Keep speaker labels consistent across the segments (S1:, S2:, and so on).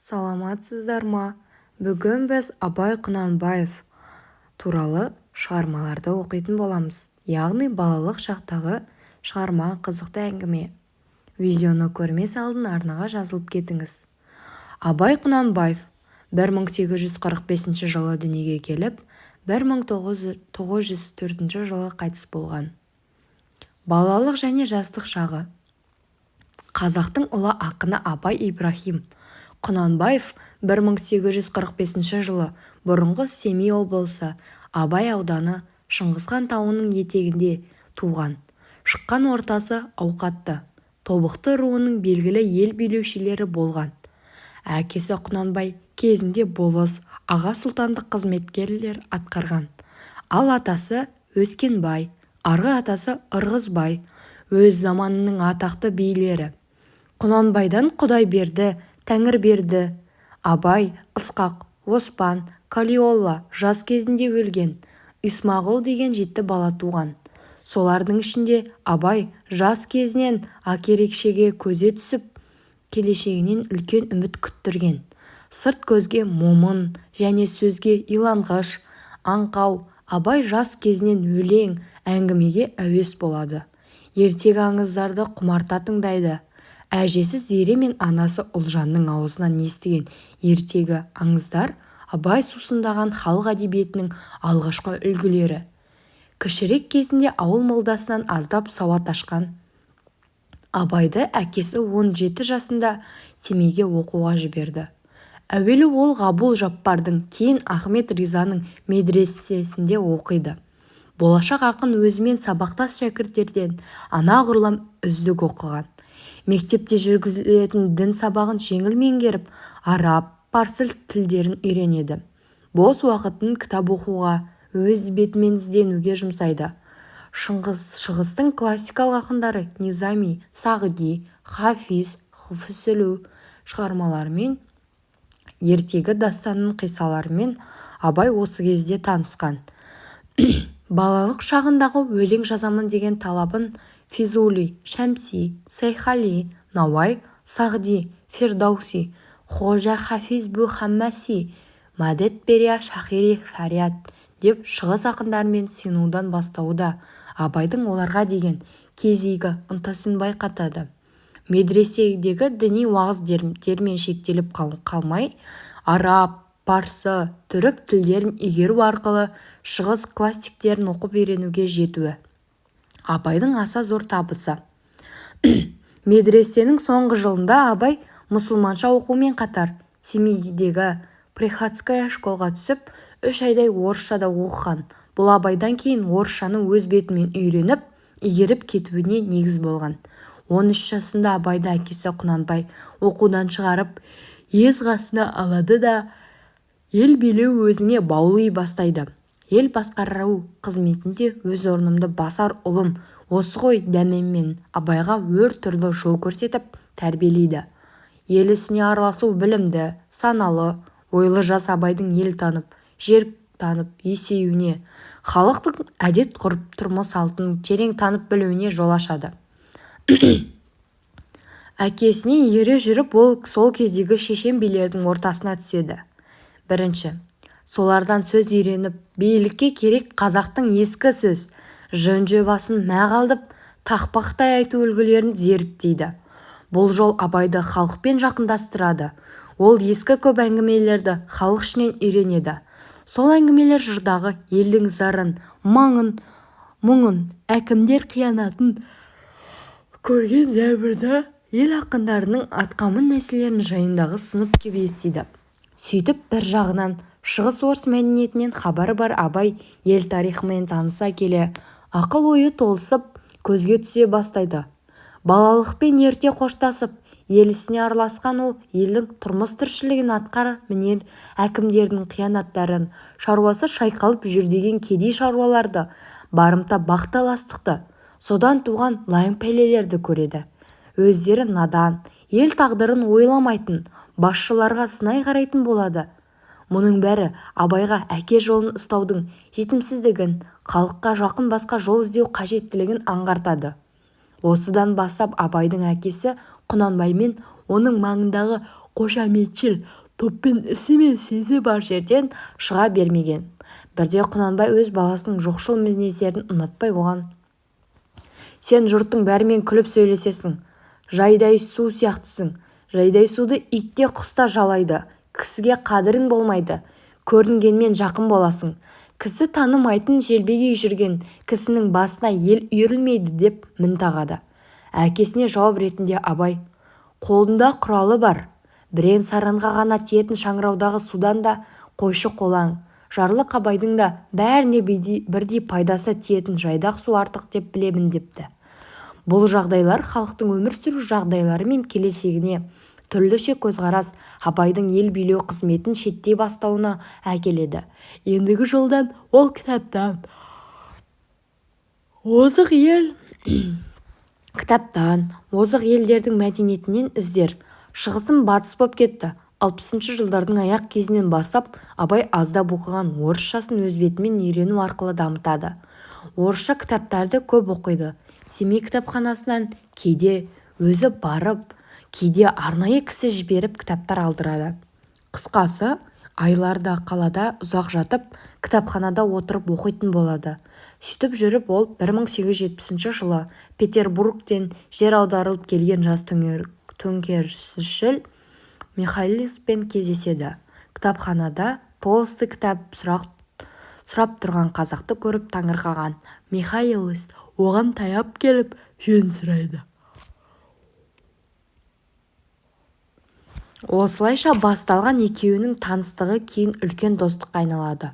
S1: Саламатсыздар ма? Бүгін біз Абай Құнанбаев туралы шығармаларды оқитын боламыз. Яғни балалық шақтағы шығарма, қызықты әңгіме. Видеоны көрмес алдын арнаға жазылып кетіңіз. Абай Құнанбаев 1845 жылы дүниеге келіп, 1904 жылы қайтыс болған. Балалық және жастық шағы. Қазақтың ұлы ақыны Абай Ибраһим Құнанбаев 1845 жылы бұрынғы Семей облысы Абай ауданы Шыңғысхан тауының етегінде туған. Шыққан ортасы ауқатты, тобықты руының белгілі ел билеушілері болған. Әкесі Құнанбай кезінде болыс, аға сұлтандық қызметтер атқарған. Ал атасы Өскенбай, арғы атасы Ырғызбай өз заманының атақты билері. Құнанбайдан Құдайберді, Тәңірберді, Абай, Ысқақ, Оспан, Қалиолла жас кезінде өлген, Исмағұл деген жеті бала туған. Солардың ішінде Абай жас кезінен ақерекшеге көзі түсіп, келешегінен үлкен үміт күттірген. Сырт көзге момын және сөзге иланғыш, аңқау Абай жас кезінен өлең, әңгімеге әуес болады. Ертегі аңыздарды құмарта тыңдайды. Әжесі Зере мен анасы Ұлжанның аузынан естіген ертегі, аңыздар Абай сусындаған халық әдебиетінің алғашқы үлгілері. Кішірек кезінде ауыл молдасынан аздап сауат ашқан Абайды әкесі 17 жасында Семейге оқуға жіберді. Әуелі ол Ғабул Жаппардың, кейін Ахмет Ризаның медресесінде оқиды. Болашақ ақын өзімен сабақтас шәкірттерден анағұрлым үздік оқыған. Мектепте жүргізілетін дін сабағын жеңіл меңгеріп, араб, парсы тілдерін үйренеді. Бос уақытын кітап оқуға, өз бетімен ізденуге жұмсайды. Шығыстың классикалық ақындары Низами, Сағди, Хафиз, Фүзүли шығармаларымен, ертегі, дастан қиссаларымен Абай осы кезде танысқан. Балалық шағындағы өлең жазамын деген талабын Физули, Шәмси, Сейхали, Науаи, Сағди, Фирдоуси, Хожа Хафиз бу Хаммаси, мадет берия шахири фаряд деп шығыс ақындарымен сыйынудан бастауы да Абайдың оларға деген кездегі ынтасын байқатады. Медреседегі діни уағыздармен шектеліп қалмай, араб, парсы, түрік тілдерін игеру арқылы шығыс классиктерін оқып үйренуге жетуі Абайдың аса зор табысы. Медресенің соңғы жылында Абай мұсылманша оқумен қатар Семейдегі приходская школға түсіп, 3 айдай орысша да оқыған. Бұл Абайдан кейін орысшаны өз бетімен үйреніп, игеріп кетуіне негіз болған. 13 жасында Абайды әкесі Құнанбай оқудан шығарып, өз қасына алады да, ел билеу өзіне баули бастайды. Ел басқару қызметінде өз орнымды басар ұлым осы ғой дәмемен Абайға өр түрлі жол көрсетіп, тәрбиелейді. Ел ісіне араласу білімді, саналы, ойлы жас Абайдың ел танып, жер танып есеюіне, халықтың әдет-ғұрып, тұрмыс-салтын терең танып білуіне жол ашады. Әкесіне ере жүріп, ол сол кездегі шешен билердің ортасына түседі. Бірінші солардан сөз үйреніп, билікке керек қазақтың ескі сөз жөн-жобасын мағалдап, тақпақтай айту үлгілерін зерттейді. Бұл жол Абайды халықпен жақындастырады. Ол ескі көп әңгімелерді халық ішінен үйренеді. Сол әңгімелер, жырдағы елдің зарын, мұңын, әкімдер қиянатын, көрген зәбірді, ел ақындарының атқамін нәрселерін жайындағы сынып кеп естиді. Сөйтіп, бір жағынан, шығыс орыс мәдениетінен хабары бар Абай ел тарихымен таныса келе, ақыл-ойы толысып, көзге түсе бастайды. Балалықпен ерте қоштасып, ел ісіне араласқан ол елдің тұрмыс-тіршілігін, атқа мінер әкімдердің қиянаттарын, шаруасы шайқалып жүдеген кедей шаруаларды, барымта, бақталастықты, содан туған лайым пәлелерді көреді. Өздері надан, ел тағдырын ойламайтын басшыларға сынай қарайтын болады. Мұның бәрі Абайға әке жолын ұстаудың жетімсіздігін, халыққа жақын басқа жол іздеу қажеттілігін аңғартады. Осыдан бастап Абайдың әкесі Құнанбаймен, оның маңындағы Қошаметшіл топпен ісі мен сезі бар жерден шыға бермеген. Бірде Құнанбай өз баласының жоқшыл мінездерін ұнатпай оған: «Сен жұрттың бәрімен күліп сөйлесесің, жайдай су сияқтысың. Жайдай суды ит те, құс та жалайды. Кісіге қадірің болмайды, көрінгенмен жақын боласың. Кісі танымайтын желбегей жүрген кісінің басына ел үйірілмейді», – деп мін тағады. Әкесіне жауап ретінде Абай: «Қолында құралы бар, бірен-саранға ғана тиетін шыңыраудағы судан да қойшы-қолаң, жарлы-қабайдың да бәріне бірдей пайдасы тиетін жайдақ су артық деп білемін», – депті. Бұл жағдайлар халықтың өмір сүру жағдайлары мен келешегіне түрліше көзқарас Абайдың ел билеу қызметін шеттей бастауына әкеледі. Ендігі жолдан ол кітаптан, озық елдердің мәдениетінен іздер. Шығысым батыс боп кетті. 60-жылдардың аяқ кезінен бастап Абай аздап оқыған орысшасын өз бетімен үйрену арқылы дамытады. Орысша кітаптарды көп оқиды. Семей кітапханасынан кейде өзі барып, кейде арнайы кісі жіберіп кітаптар алдырады. Қысқасы, айларда қалада ұзақ жатып, кітапханада отырып оқитын болады. Сөйтіп жүріп ол 1870 жылы Петербургтен жер аударылып келген жас төңкерісшіл Михайлиспен кездеседі. Кітапханада Толстой кітап сұрап тұрған қазақты көріп таңырқаған Михайлис оған таяп келіп, жөн сұрайды. Осылайша басталған екеуінің таныстығы кейін үлкен достыққа айналады.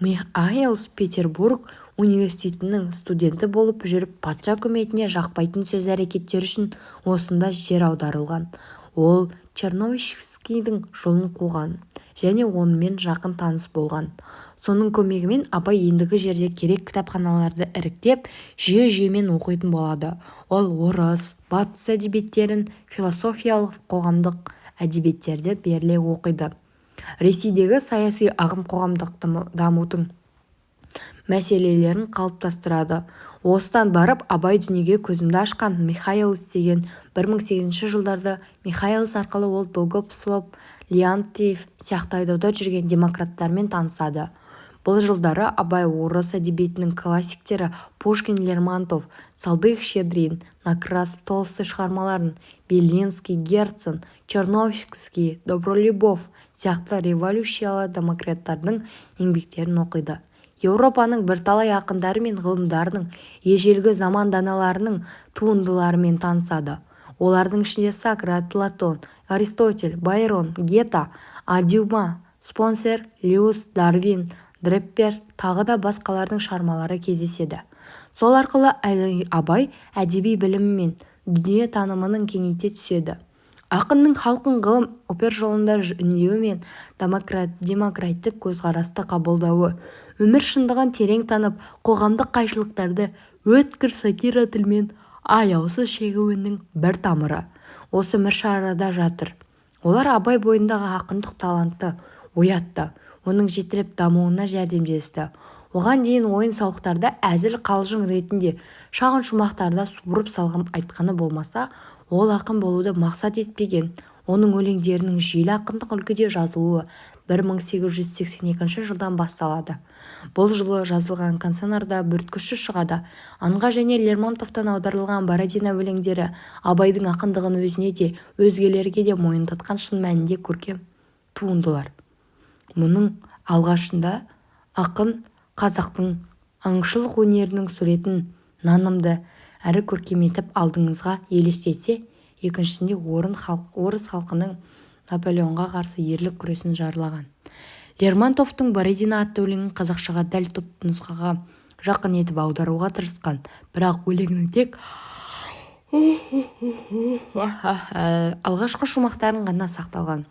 S1: Михайлис Петербург университетінің студенті болып жүріп патша үкіметіне жақпайтын сөз әрекеттері үшін осында жер аударылған. Ол Чернышевскийдің жолын қуған және онымен жақын таныс болған. Соның көмегімен Абай ендігі жерде керек кітапханаларды іріктеп, жүйе-жүйемен оқитын болады. Ол орыс, батыс әдебиеттерін, философиялық, қоғамдық әдебиеттерді беріле оқиды. Ресейдегі саяси ағым қоғамдық дамудың мәселелерін қалыптастырады. Осыдан барып Абай дүниеге көзімді ашқан Михайлис деген. 1000 сегізінші жылдарда Михайлис арқылы ол Долгополов, Леонтьев сияқты айдауда жүрген демократтармен танысады. Бұл жылдары Абай орыс әдебиетінің классиктері Пушкин, Лермонтов, Салтыков-Щедрин, Некрасов, Толстой шығармаларын, Белинский, Герцен, Чернышевский, Добролюбов сияқты революциялы демократтардың еңбектерін оқиды. Еуропаның бірталай ақындары мен ғалымдарының, ежелгі заман даналарының туындыларымен танысады. Олардың ішінде Сократ, Платон, Аристотель, Байрон, Гете, А. Дюма, Спенсер, Льюис, Дарвин, Драпер тағы да басқалардың шығармалары кездеседі. Сол арқылы Абай әдеби білімі мен дүниетанымын кеңейте түседі. Ақынның халқын ғылым опер жолына үндеуі мен демократтік көзқарасты қабылдауы, өмір шындығын терең танып, қоғамдық қайшылықтарды өткір сатира тілмен аяусыз шегуінің бір тамыры осы мүшәйрада жатыр. Олар Абай бойындағы ақындық талантты оятты, оның жетіліп дамуына жәрдемдесті. Оған дейін ойын-сауықтарда әзіл-қалжың ретінде шағын шумақтарда суырып салып айтқаны болмаса, ол ақын болуды мақсат етпеген. Оның өлеңдерінің жүйелі ақындық үлгіде жазылуы 1882 жылдан басталады. Бұл жылы жазылған Кенесарыда бүркітші шығады аңға және Лермонтовтан аударылған Бородино өлеңдері Абайдың ақындығын өзіне де, өзгелерге де мойындатқан шын мәнінде көркем туындылар. Мұның алғашқысында ақын қазақтың аңшылық өнерінің суретін нанымды әрі көркем етіп алдыңызға елестетсе, екіншісінде орыс халқының Наполеонға қарсы ерлік күресін жырлаған. Лермонтовтың Бородино атты өлеңін қазақшаға дәл түпнұсқаға жақын етіп аударуға тырысқан. Бірақ өлеңнің тек алғашқы шумақтары ғана сақталған.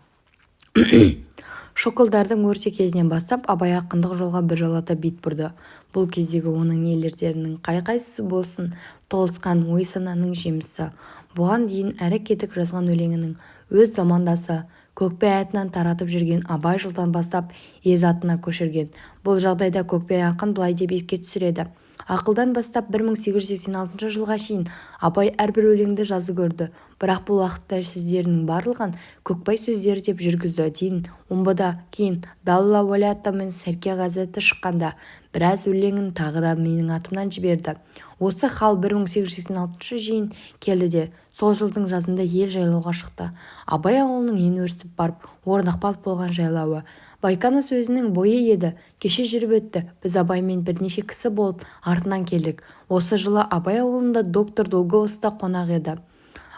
S1: Шоколдардың ерте кезінен бастап Абай ақындық жолға біржолата бет бұрды. Бұл кездегі оның ерліктерінің қай-қайсысы болсын толысқан ой-сананың жемісі. Бұған дейін әрі-кетік жазған өлеңін өз замандасы Көкбай атынан таратып жүрген Абай жылдан бастап ез атына көшірген. Бұл жағдайды Көкбай ақын былай деп еске түсіреді: Ақылдан бастап 1886 жылға шейін Абай әрбір өлеңді жазып көрді. Бірақ бұл уақытта сөздерінің барлығын Көкбай сөздері деп жүргізді дейін Омбыда, кейін Далла уәлаяты мен Сәрке газеті шыққанда біраз өлеңін тағы да менің атымнан жіберді. Осы хал 1886 жейін келді де, сол жылдың жазында ел жайлауға шықты. Абай ауылының ен өрісіп барып орнықпақ болған жайлауы Байконас өзенінің бойы еді. Кеше жүріп өтті. Біз Абаймен бірнеше кісі болып артынан келдік. Осы жылы Абай ауылында доктор Долговец та қонақ еді.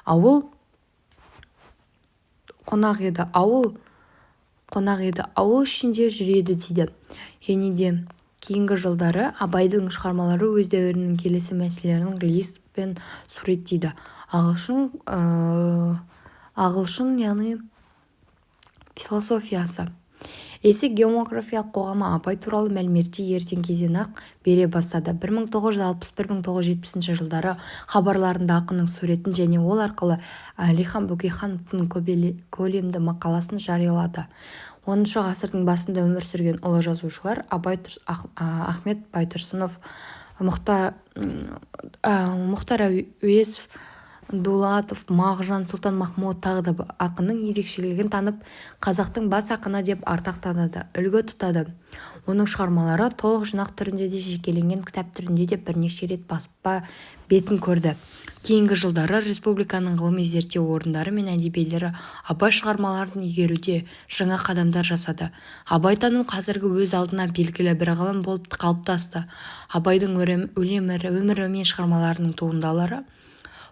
S1: Ауыл қонақ еді. Ауыл қонақ еді. Ауыл ішінде жүреді дейді. Және де кейінгі жылдары Абайдың шығармалары өз дәуірінің келесі мәселелерін реализммен суреттейді. Ағылшын, яғни философиясы. Ресей географиялық қоғамы Абай туралы мәліметті ерте кезден-ақ бере бастады. 1961-1970 жылдары хабарларында ақынның суретін және ол арқылы Әлихан Бөкейхановтың көлемді мақаласын жариялады. ХХ ғасырдың басында өмір сүрген ұлы жазушылар Абай, Ахмет Байтұрсынов, Мұхтар Әуезов, Дулатов, Мағжан, Сұлтанмахмұт тағы да ақынның ерекшелігін танып, қазақтың бас ақыны деп ардақтады, үлгі тұтады. Оның шығармалары толық жинақ түрінде де, жекелеген кітап түрінде де бірнеше рет баспа бетін көрді. Кейінгі жылдары республиканың ғылыми-зерттеу орындары мен әдебиеттері Абай шығармаларын игеруде жаңа қадамдар жасады. Абайтану қазіргі өз алдына белгілі бір ғылым болып қалыптасты. Абайдың өмірі мен шығармаларының туындылары,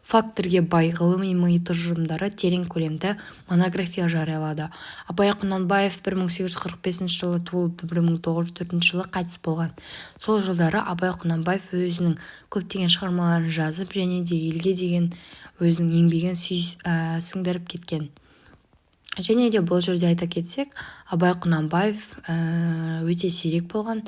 S1: факттерге бай ғылыми тұжырымдары терең көлемді монография жариялады. Абай Құнанбаев 1845 жылы туылып, 1904 жылы қайтыс болған. Сол жылдары Абай Құнанбаев өзінің көптеген шығармаларын жазып және де елге деген өзінің еңбегін сіңдіріп кеткен. Және де бұл жерде айта кетсек, Абай Құнанбаев өте сирек болған.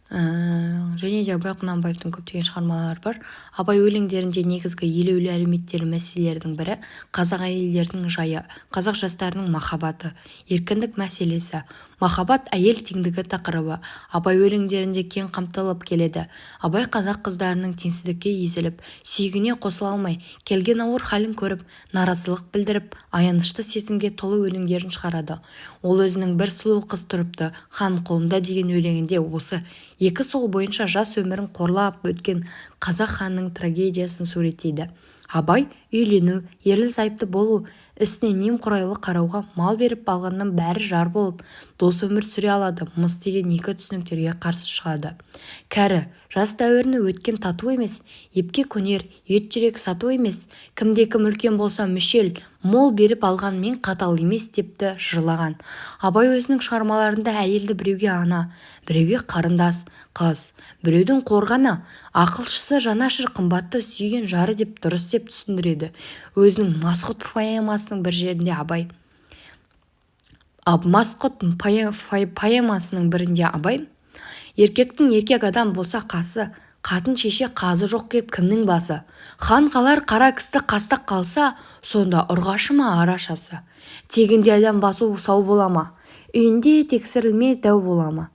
S1: Және де Абай Құнанбаевтың көптеген шығармалары бар. Абай өлеңдерінде негізгі елеулі әлеуметтік мәселелердің бірі қазақ әйелдерінің жайы, қазақ жастарының махаббаты, еркіндік мәселесі. Махаббат, әйел теңдігі тақырыбы Абай өлеңдерінде кең қамтылып келеді. Абай қазақ қыздарының теңсіздікке езіліп, сүйгеніне қосыла алмай келген ауыр халін көріп, наразылық білдіріп, аянышты сезімге толы өлеңдерін шығарады. Ол өзінің «Бір сұлу қыз тұрыпты хан қолында» деген өлеңінде осы екі сол бойынша жас өмірін қорлап өткен қазақ ханының трагедиясын суреттейді. Абай үйлену, ерлі-зайыпты болу ісіне немқұрайлы қарауға, мал беріп алғаннан бәрі жар болып, дос өмір сүре алады-мыс деген екі түсініктерге қарсы шығады. Кәрі, жас дәуірі өткен тату емес, епке көнер, ет жүрек сату емес, кімде-кім үлкен болса мүшел, мол беріп алғанмен қатал емес депті жырлаған. Абай өзінің шығармаларында әйелді біреуге ана, біреуге қарындас, қыз, біреудің қорғаны, ақылшысы, жанашыр, қымбатты сүйген жары деп дұрыс деп түсіндіреді. Өзінің «Масқұт» поэмасының бір жерінде Абай, «Масқұт» поэмасының бірінде Абай: «Еркектің еркек адам болса қасы, қатын, шеше, қазы жоқ деп кімнің басы? Хан қалар қара кісі қастық қалса, сонда ұрғашы ма арашасы? Тегінде адам басу сау бола ма? Үйінде тексерілмей дәу бола ма?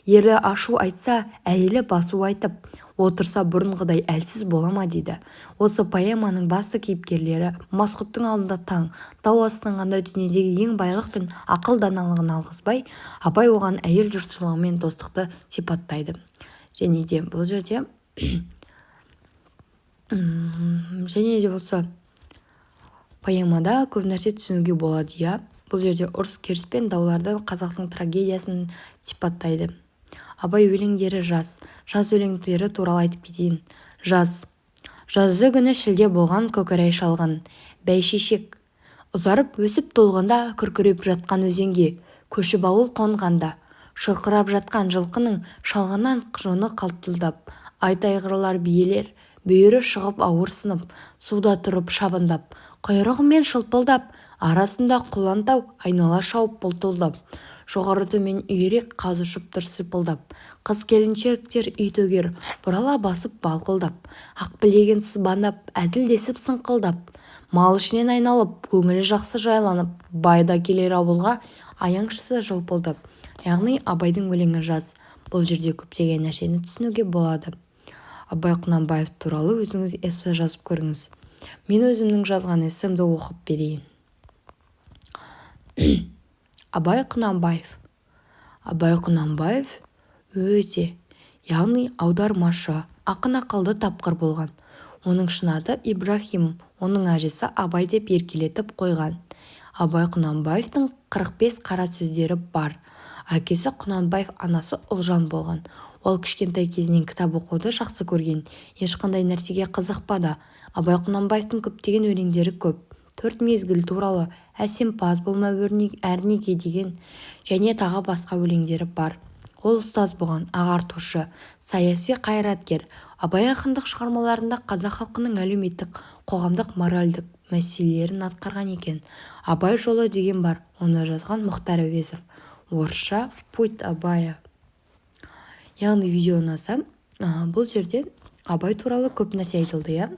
S1: Ері ашу айтса, әйелі басу айтып отырса, бұрынғыдай әлсіз бола ма?» – дейді. Осы поэманың басты кейіпкерлері Масқұттың алдында таң, дау астынғанда дүниедегі ең байлық пен ақыл даналығын алғызбай, Абай оған әйел жұртшылығы мен достықты сипаттайды. Және де бұл жерде және де осы поэмада көп нәрсе түсінуге болады, иә. Бұл жерде ұрыс-керіс пен дауларды, қазақтың трагедиясын сипаттайды. Абай өлеңдері. Жаз. Жаз өлеңдері туралы айтып кетейін. Жаз. Жазды күні шілде болған көкорай шалғын, бәйшешек ұзарып өсіп толғанда, күркіреп жатқан өзенге көшіп ауыл қонғанда, шұрқырап жатқан жылқының шалғыннан жоны қалтылдап, ат айғырлар, биелер бүйірі шығып ауырсынып, суда тұрып шабындап, құйрығымен шылпылдап, арасында құлан тау айнала шауып бұлтылдап, жоғары төмен үйрек, қаз ұшып тұр сипылдап, қыз-келіншектер үй төгер, бұрала басып балқылдап, ақ білегін сыбанып, әзілдесіп сыңқылдап, мал ішінен айналып, көңілі жақсы жайланып, бай да келер ауылға аяңшысы жылпылдап. Яғни Абайдың өлеңі «Жаз». Бұл жерде көптеген нәрсені түсінуге болады. Абай Құнанбаев туралы өзіңіз эссе жазып көріңіз. Мен өзімнің жазған эссемді оқып берейін. Абай Құнанбаев. Абай Құнанбаев өте, яғни, аудармашы, ақын, ақылды, тапқыр болған. Оның шын аты Ибраһим, оның әжесі Абай деп еркелетіп қойған. Абай Құнанбаевтың 45 қара сөздері бар. Әкесі Құнанбаев, анасы Ұлжан болған. Ол кішкентай кезінен кітап оқуды жақсы көрген, ешқандай нәрсеге қызықпады. Абай Құнанбаевтың көптеген өлеңдері көп: «Төрт мезгіл туралы», «Әсемпаз болма әрнеге» деген және тағы басқа өлеңдері бар. Ол ұстаз болған, ағартушы, саяси қайраткер. Абай ақындық шығармаларында қазақ халқының әлеуметтік, қоғамдық, моральдық мәселелерін атқарған екен. «Абай жолы» деген бар, оны жазған Мұхтар Әуезов. Орысша «Путь Абая». Яғни, видео ұнаса, бұл жерде Абай туралы көп нәрсе айтылды, иә.